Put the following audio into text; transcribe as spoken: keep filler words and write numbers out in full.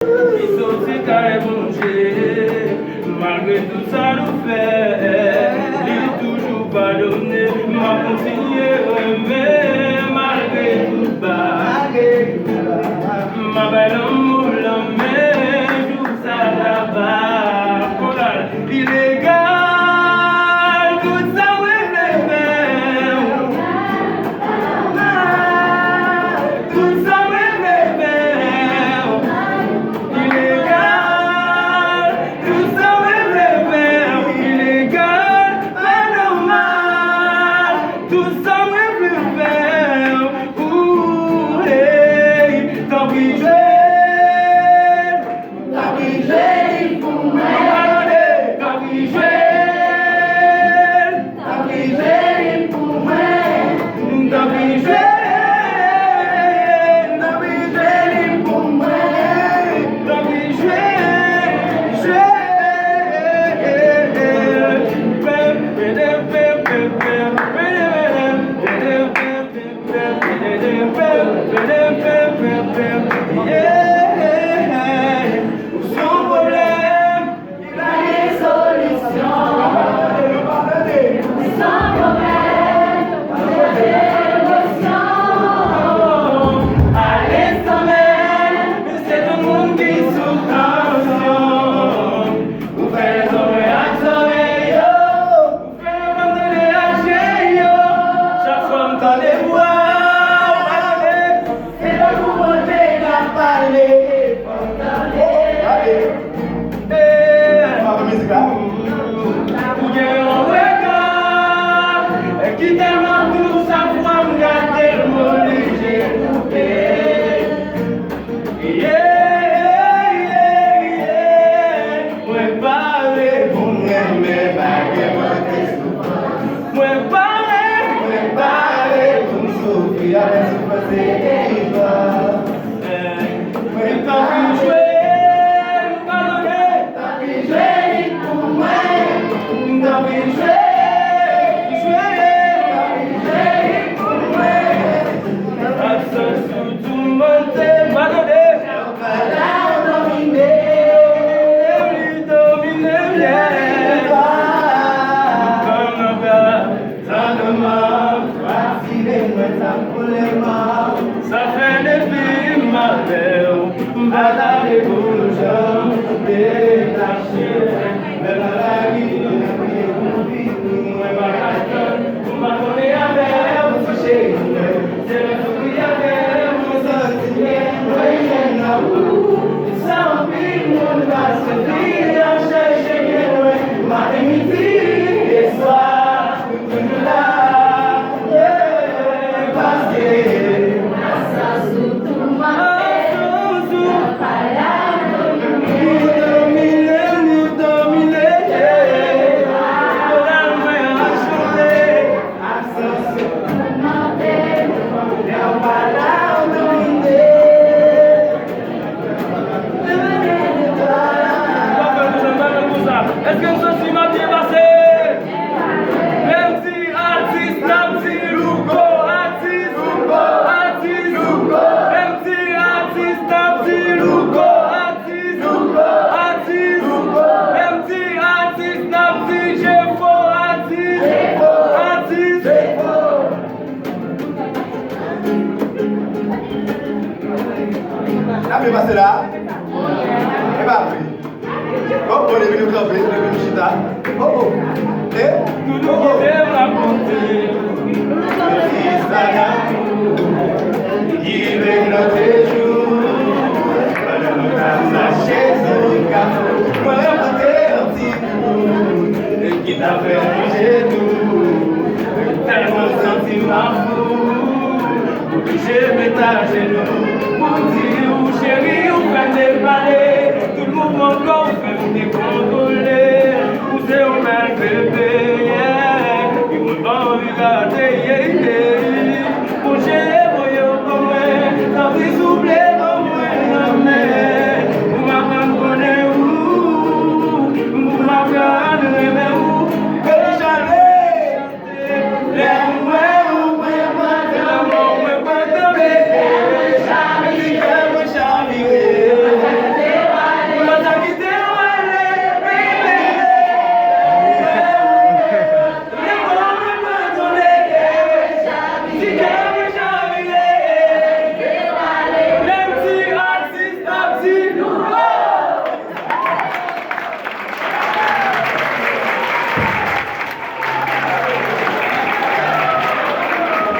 Li soti kay Bondye. Malgre tout sa nou fè, li toujou padone. M ap kontinye renmen malgre tout bagay. M ap bay lanmou lanmen jou sa laba. Koral, ilegal, tout sa mwen vle fè. Tout sa mwen vle fè, ilegal. Tout sa mwen vle fè, ilegal, pa nòmal. Tout sa mwen vle fè, ooh, hey, tanpri jwe. Tanpri jwe li pou mwen. Tanpri jwe. Tanpri jwe li pou mwen. Tanpri jwe. Tanpri jwe li pou mwen. Tanpri jwe. Jwe. Yeah. Ou se yon pwoblèm. Li pa gen solisyon. Ou se yon pwoblèm. Ou pa gen solisyon. Ale sanmenm, se tout moun ki sou tansyon. Ou fè zòrèy ak zòrèy yo. Fè yo konn tande ak je yo. Chak fwa m tande vwa w, se tankou Bondye k ap pale. Oh, oh, gade. Eh. Ou pa konn mizik la? Ou gen yon rega ki tèlman dous, chak fwa m gade l, m oblije koupe. Yeah, yeah, yeah. Mwen pare pou m renmen malgre mwen te soufrans. Mwen pare, mwen pare pou m soufri avèk soufrans e delivrans. Mwen tanpri jwe, padone. Tanpri jwe li pou mwen. Tanpri jwe, jwe. Tanpri jwe li pou mwen. Absans ou toumante, padone. Domine, domine, yeah. Tann mwen, sa fè depi m avè w, m pa ta vle pou nou janm detache. Menm nan lari, nou ka priye pou nou vini, mwen pa ka tann, pou m abone avè w, ti cheri mwen. Se lè m sou priye avè w, mwen santi byen, mwen jwenn lanmou. Sa anpil moun pa sou li ap chèche gen mwen, maten, midi e swa. Èske n santi m ap byen pase? Lè m di atis, n ap di Louko atis, Louko atis, Louko. Lè m di atis, n ap di Louko atis, Louko atis, Louko. Lè m di atis, n ap di Jefo atis, Jefo atis, Jefo. N ap byen pase la. E pa vre. Oh, oh, depi nou kanpe, depi nou chita. Oh, oh. Eh, oh, oh. Ti sa damou ki vle nan de jou. Pandan nou t ap mache sou kafou, mwen rankontre yon ti granmoun ki t ap fè m bouche tou. Tèlman santi m ap fou, oblije met ajenou pou di w, cheri, ou fè m